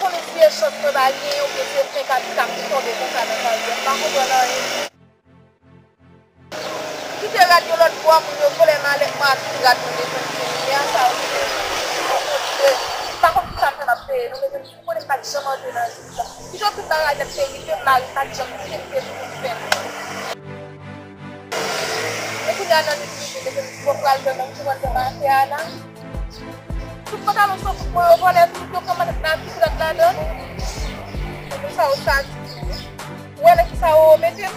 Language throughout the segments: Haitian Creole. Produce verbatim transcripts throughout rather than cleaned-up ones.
Konnen si e chans mwen pa genyen oubyen se enkantika m ki tonbe konsa nan karyè m, m pa konprann anyen. Kite rad yo lòt bò, moun yo vòlè malèt mwen ak tout rad mwen desann kounye a, sa yo se yon kontre. M pa konn kisa m fè m ap peye non, mezanmi, si w konnen m pa t janm antre nan lit la. Pito tout bagay nèt te rive m, mari m pa t janm kite m te pou m fè m. Men kounye a nan lit rive, mezanmi, si w pral jwenn nan, m sou konn fè m ate a la. Tout pantalon sou mwen yo vòlè, tout yo pran nan piklòt ladan. Mezanmi, sa yo sa di. Ou wè nan kisa yo mete m?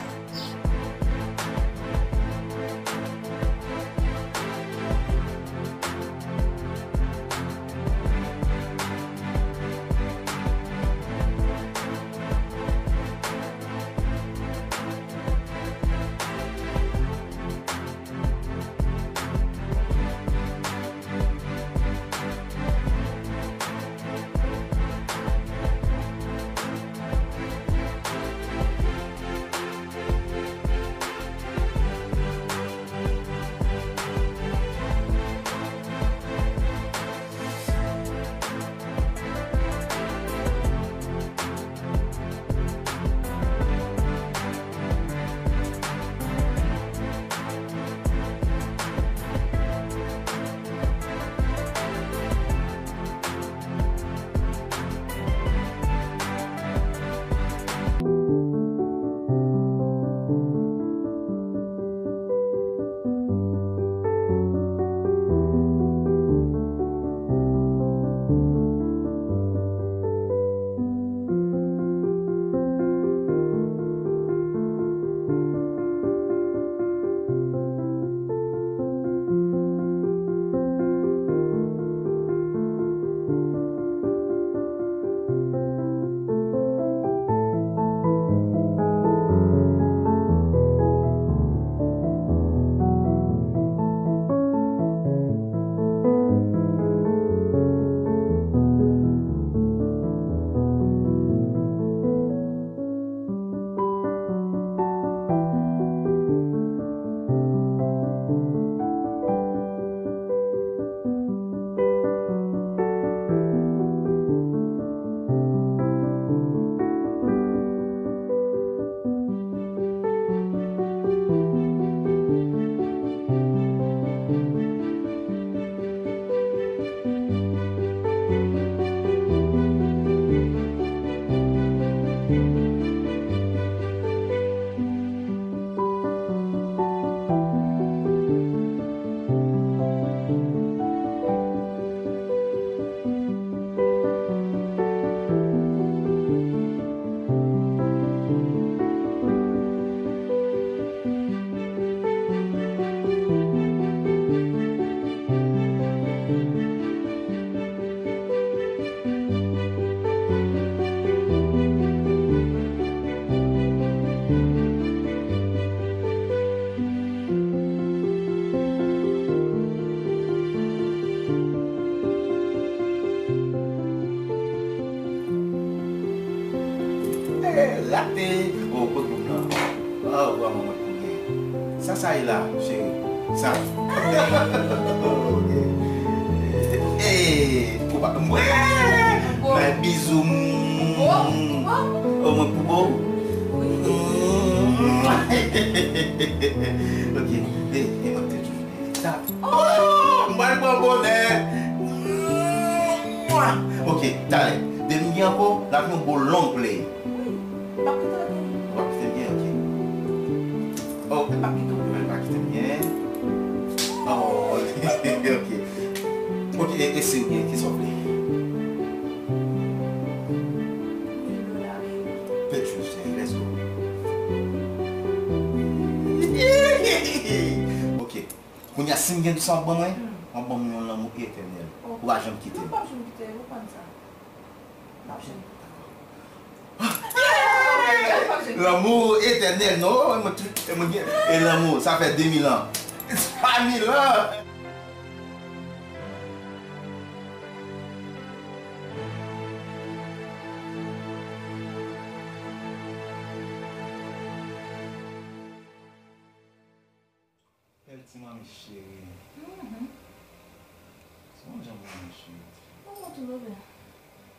Eh, rate. Oh, kot moun nan? Oh, bwa manman pou gen. Sa, sa ye la, cheri? Sa. Eh, kou pa mwen. Bay bizou. Oh, mwen pou bo. Ok. Eh, eh, mwen te toujou. Sa. Oh, m pral pran bonè. Mwa. Ok, talè. Depi m gen ankò, l ap yon bon long play. Wi, m p ap kite w gen. Ou p ap kite m gen, ok. Oh, m p ap kite w gen, m p ap kite m gen. Oh, ok. Ok, e, e si w gen, kisa w vle? Mil dola, baby. Petrus, let's go. Ok. Kounye a, si m gen tout sa w ap ban mwen, m ap ban m yon lanmou etènèl. Ou pa janm kite m. M p ap janm kite w, ou konn sa. M p ap janm kite w. Lanmou etènèl, non, mwen tout, mwen gen, e lanmou, sa fè de mil an. Sa mil an. Bèl ti manmi cheri. Mhm. Se yon jan manmi cheri. Manman tou bebe.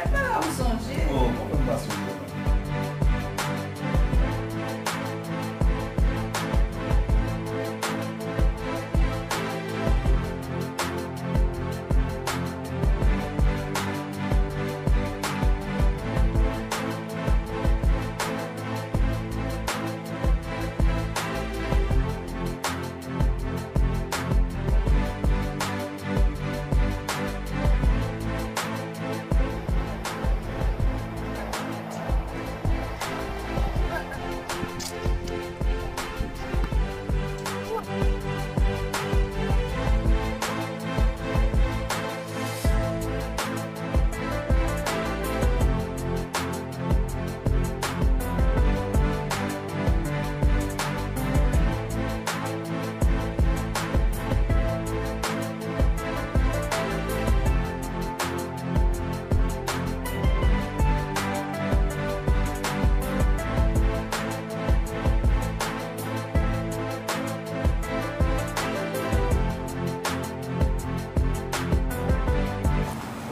Epa la ou sonje. Oh, mwen konn pa sonje non.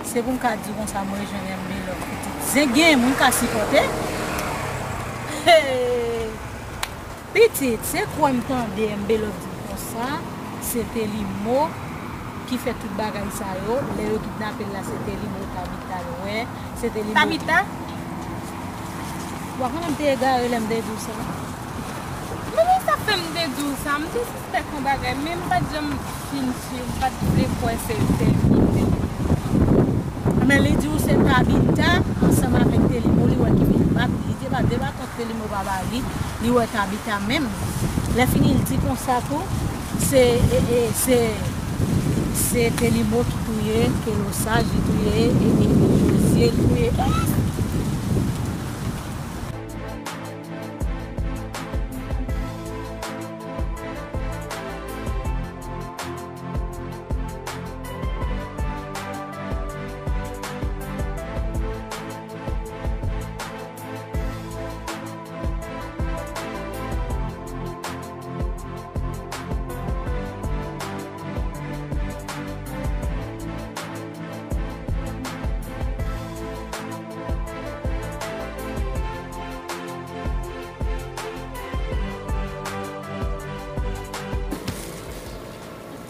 Se pou m ka di konsa, mwen jwenn M B Love pitit. Zen gen moun ka sipòte. Hey! Pitit, se kwè m tande M B Love di m konsa, se Telimo ki fè tout bagay sa yo. Lè yo kidnape l la, se Telimo Tabita l wè. Se Telimo ki Tabita? Ou pa konnen m te egare lè m te di w sa? Men, men sa fè m te di w sa, m te sispèk yon bagay, men m pa t janm fin si, m pa t vle kwè se Telimo m te konnen. Men li di w se Tabita ansanm avèk Telimo li wè ki vin bat li. Li te ba de baton Telimo pa ba li, li wè Tabita menm. Lè fini l di konsa tou, se, e, e, se, se Telimo ki touye Kelosaj, li touye, e, e, e, Jozye, li touye.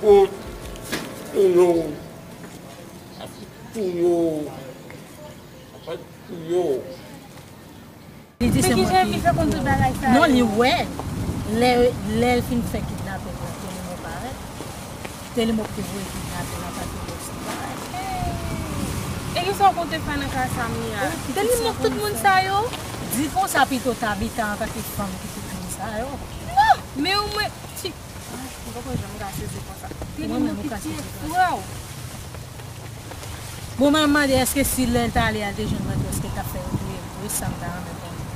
Pou, pou yo, pou yo, pou yo. Li di se mwen ki fè konn tout bagay sa yo. Non, li wè. Lè, lè l fin fè kidnaping la, Telimo parèt. Telimo ki te voye kidnaping la pa te wè se parèt. E kisa w konte fè nan ka sa, Mia? Telimo tout moun sa yo? Di konsa pito Tabita antanke fanm ki tout moun sa yo. Non, men ou mwen, ti, ah, m poko janm ka sezi konsa. Telimo ki tiye frè w. Bon, mwen mande èske si lè l t ale a, l te jwenn mwen tou, èske l t ap fè yo touye l tou? E sa m ta renmen konnen.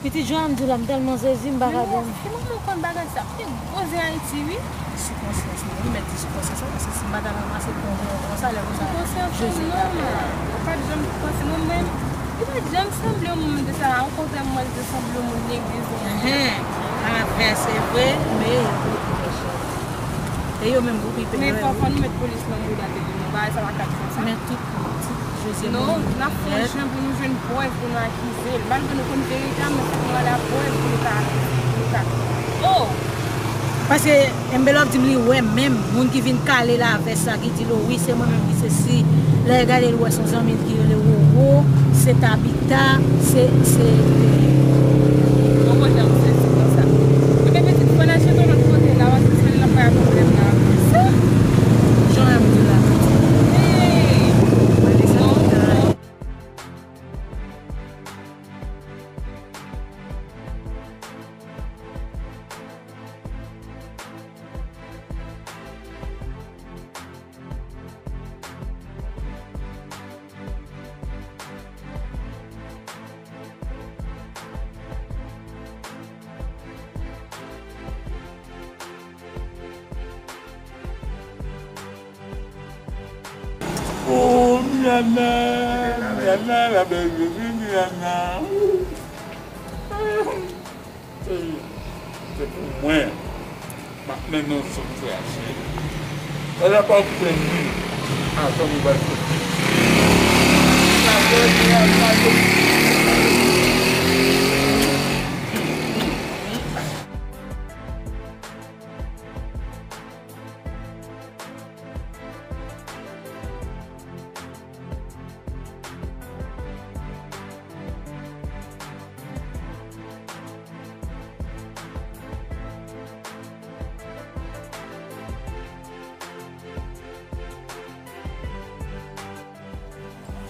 Pitit jan an m di w la, m tèlman sezi, m pa ka di w. Kòman w konn bagay sa? M te gwo zen Ayiti, wi. Di sou konsyans mwen, wi, mèt di sou konsyans mwen, paske si m pa t al ranmase konvè yo konsa, lè konsa, Jozye t ap la. Ou pa t janm panse, mwen menm, li pa t janm sanble yon moun de sa, okontrè, m wè l te sanble yon moun legliz. Enhen, avè, se vre, men yo okipe chèf. E yo menm okipe yo. Men fò, fò nou met polis nan mouda Telimo, bagay sa pa ka konsa. Men tout, tout Jozye. Non, n ap fè yon jan pou nou jwenn prèv pou nou akize l. Malgre nou konn verite a, men fòk nou ale a prèv pou nou ka, pou nou ka. Oh! Paske M B Love di m li wè menm moun ki vin kale l avè sa, ki di l, o wi, se mwen menm ki se si. Lè l gade l wè se yon zanmi l ki rele Roro, se Tabita, se, se. Bon, bon, jan m sezi konsa. Kote pitit fò n achte yon lòt kote la, paske se li l ap bay pwoblèm la. Sa? Jan m di la. Hey! Mwen desann nan. Yana, Yana, la belle vini, Yana. Se, se pou mwen. M ap mennen w sou m, frè cheri. Wè la pa okipe m, wi. Avan m va soti.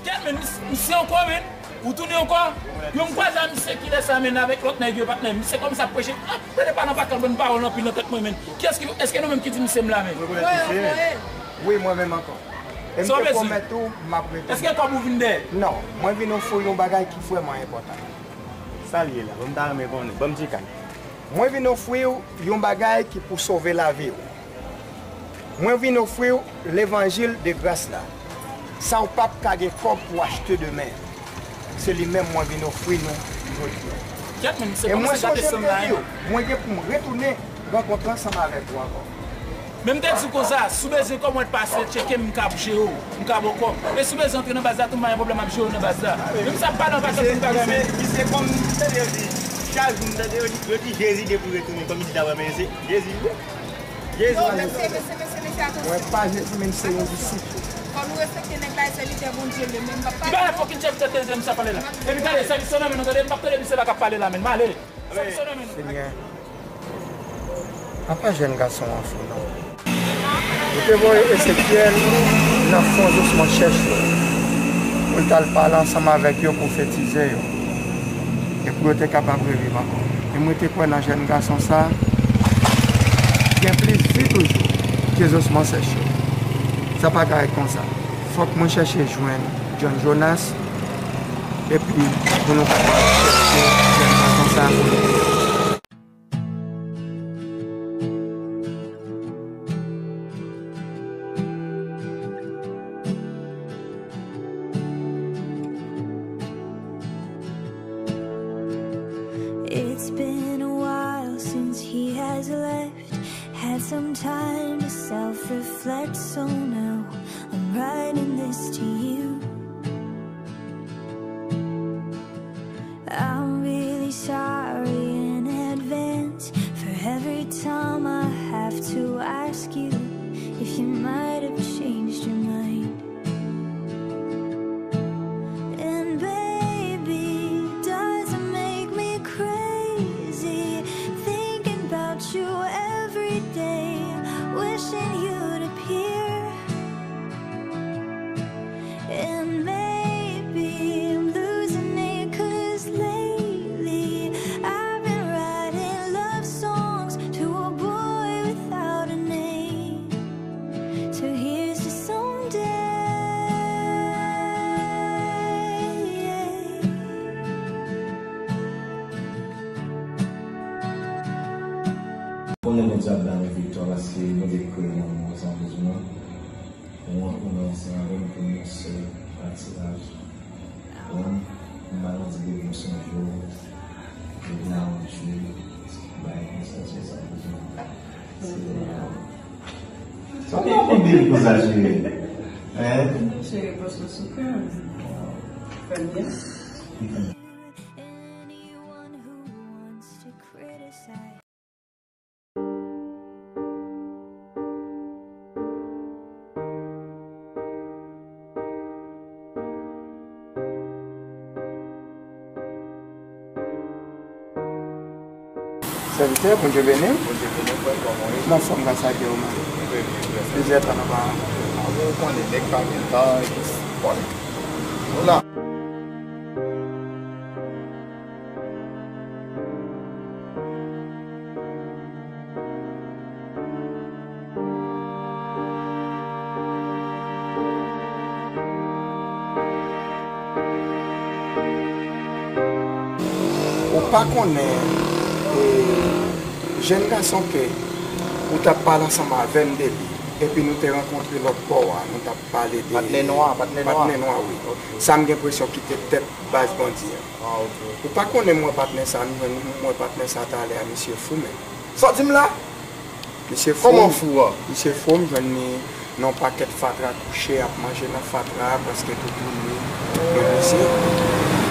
Kèt, men, mis-, misye ankò, men. Ou tounen ankò? Yo, m kwaze a misye kilè sa, men, avèk lòt nèg yo, patnè. Misye kòmanse ap preche. Ap pede pa nan pa kal bann pawòl anpil nan tèt mwen, men. Kiyès ki, èske nou menm ki di misye m la, men? Wi, mwen menm ankò. E m te pwomèt ou, m ap retounen. Èske kòb ou vin dèyè? Non, mwen vin ofri w yon bagay ki vrèman enpòtan. Sa l ye la? Ban m ta renmen konnen. Ban m ti kal. Mwen vin ofri w yon bagay ki pou sove lavi w. Mwen vin ofri w levanjil de gras la. Sa w p ap ka gen kòb pou achte demen. Se li menm mwen vin ofri nou jodi a. Kèt, men, se kòm sa gate sanm la, wi. E mwen sonje m te di w, mwen gen pou m retounen rankontre ansanm avèk ou ankò. Men m te di w konsa, si w bezwen kòb mwen pase tcheke m, m ka jere w, m ka ba w kòb. E si w bezwen antre nan baz la tou, m pa gen pwoblèm, m ap jere w nan baz la. Men m sa ap pale an pasan tout bagay, men. Misye, misye, kòm m tande yo di, chak jou m tande yo di, yo di Jezi gen pou retounen, kòm si ta wè, men se Jezi vre. Jezi. Yo, mesye, mesye, mesye, mesye, atansyon. Mwen pa Jezi, men m se yon disip. Fò nou respekte nèg la, e sèvitè Bondye l ye, men m p ap pale non. Li pa fòkin sèvitè Bondye m sa pale la. Epi gade, sèvis yo nan men nou, tande, m p ap tande misye la k ap pale la, men m ale. Senyè, apa jèn gason an fou non. Ou te voye Ezekyèl nan fon zosman chèch yo, pou l t al pale ansanm avèk yo, pwofetize yo, e pou yo te kapab reviv ankò. E mwen te kwè nan jèn gason sa a, gen plis vi toujou ke zosman chèch yo. Sa pa ka ret konsa. Fòk mwen chèche jwenn John Jonas, epi pou nou kapab chèche jèn gason sa a pou nou ede. It's been a while since he has left. Had some time to self-reflect, so now I'm writing this to you. I'm really sorry in advance for every time I have to ask you if you might have changed your mind. And baby, does it make me crazy thinking about you every day, wishing you'd appear? And maybe I'm losing it, 'cause lately I've been writing love songs to a boy without a name. So here's to someday. Konnen Bondye ap ba nou viktwa paske Bondye kwè nan nou, sa vle di nou. Ou antre ansanm avè m pou nou sèl patiraj. Bon, m ba nou di depi m sonje w, depi m sonje w, bay konsa, se sa pou di. Se sa m ap konn di konsa, cheri. Hein? Cheri, pase sou kè m. Fè m byen. Anyone who wants to criticize. Sèvitè, Bondye beni w. Bondye beni w, frè, kòman w ye? M anfòm gras a Dye, ou menm? Trè byen, trè byen. Plizyè tan nou pa. A, ou konnen, nèg pa gen tan, epi, bon, nou la. Ou pa konnen, e, jèn gason ke ou t ap pale ansanm avè m de li. Epi nou te rankontre lòt bò a, nou t ap pale de patnè nwa, patnè nwa. Patnè nwa, wi. Ok. Sa m gen enpresyon ki te tèt baz bandi an. Ah, ok. Ou pa konnen m wè patnè sa, m jwenn, m wè patnè sa talè a, misye fou, men. Sa w di m la? Misye fou. Kòman fou a? Misye fou, m jwenn li nan yon pakèt fatra kouche, ap manje nan fatra, prèske toutou nwi, nou misye.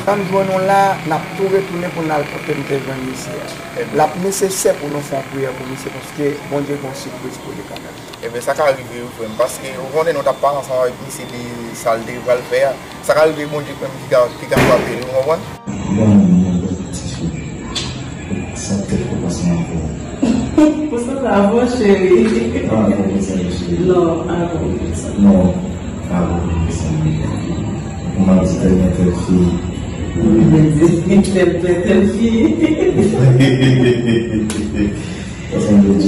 Lè n jwenn nou la, n ap tou retounen pou n al kote n te jwenn misye a. L ap nesesè pou nou fè yon priyè pou misye, paske Bondye gen yon sipriz pou li kanmenm. Ebyen, sa ka rive wi, frè m, paske ou konnen nou t ap pale ansanm avèk misye de sa l te pral fè a. Sa ka rive Bondye menm ki ka, ki ka frape li, ou konprann? Bon, mwen, ti fi. Sa tèt kòmanse ankò. Pou sa, avan, cheri. Ah, non, pou sa, cheri. Non, avan, pou sa. Non, avan, pou sa. Ou komanse tèlman tèt fi. Ou vin di, tèt, tèt, tèt fi.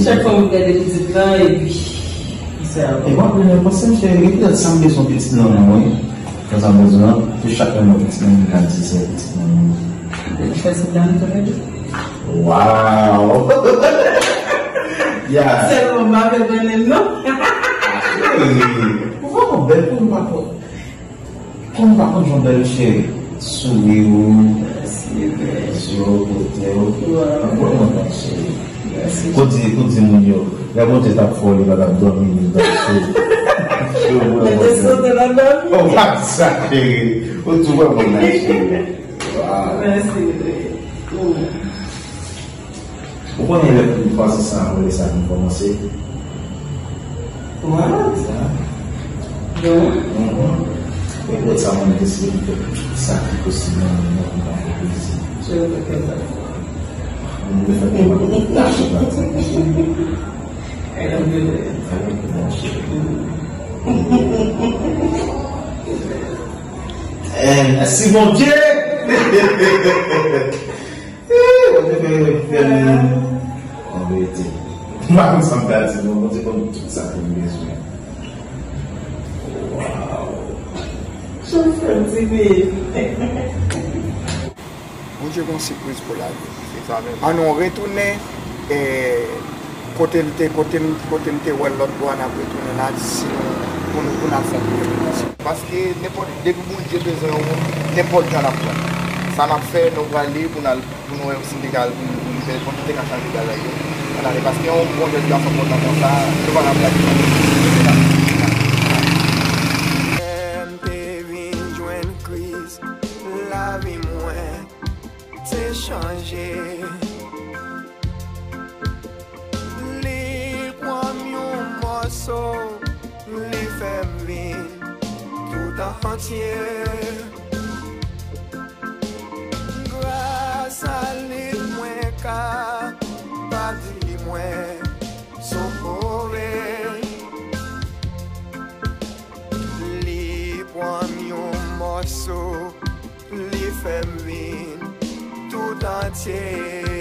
Chak fwa mwen gade pitit la, epi sa. E w ap vin panse, cheri, epi sa m bezwen pitit nan men mwen. Sa m bezwen, se chak lè mwen pitit nan men, m ka di se pitit nan men. Ou fè semblan m fè. Wow! Yeah! Sèlman m pa fè konnen non. Cheri, ou vrèman bèl pou m pa konn. Kòm m pa konn jan bèl cheri, souri w, zye w, kote w, mwen kontan cheri. Kote, kote moun yo, lè Bondye t ap fè w, li pa t ap dòmi, li t ap sou. Mwen te sote nan dòmi. Ou pa di sa cheri, ou tou wè bon la cheri. Wow. Mèsi. Ou konnen lè pou fason sa a, lè sa vin kòmanse? Wa? Sa? Bon. Mhm. E lòt sa mwen te sou tout sa ki posib nan men mwen pou mwen fè plezi. Je ne peux que ça. Mwen te fè pou mwen tout tach la. Alhamdulillah. Alhamdulillah. Eh, mèsi Bondye! Ih, Bondye fè yo fè nou. An verite. M pa konn sa m ta di, non, Bondye ban m tout sa ke m bezwen. Wow. Jan m fè m timid. Bondye gon sipriz pou lavi. Se sa menm. Ann nou retounen, eh, kote l te, kote m, kote m te wè l lòt bò a, n ap retounen la, si nou, pou nou, pou n al fè yon priyè pou misye. Paske nenpòt, depi Bondye bezwen yon moun, nenpòt jan n ap pran. Sa n ap fè, nou prale pou n al, pou nou wè si n te ka al, pou nou, pou nou fè, pou nou te ka chanje bagay yo. Ann ale, paske yon bon jèn gason kontan konsa, nou pa ka plake. Lè m te vin jwenn Kris, lavi mwen te chanje. Li pran m yon mòso, li fè m vin tout antye. Gras a li mwen ka pa di mwen sove. Li pran m yon mòso, li fè m vin tout antye.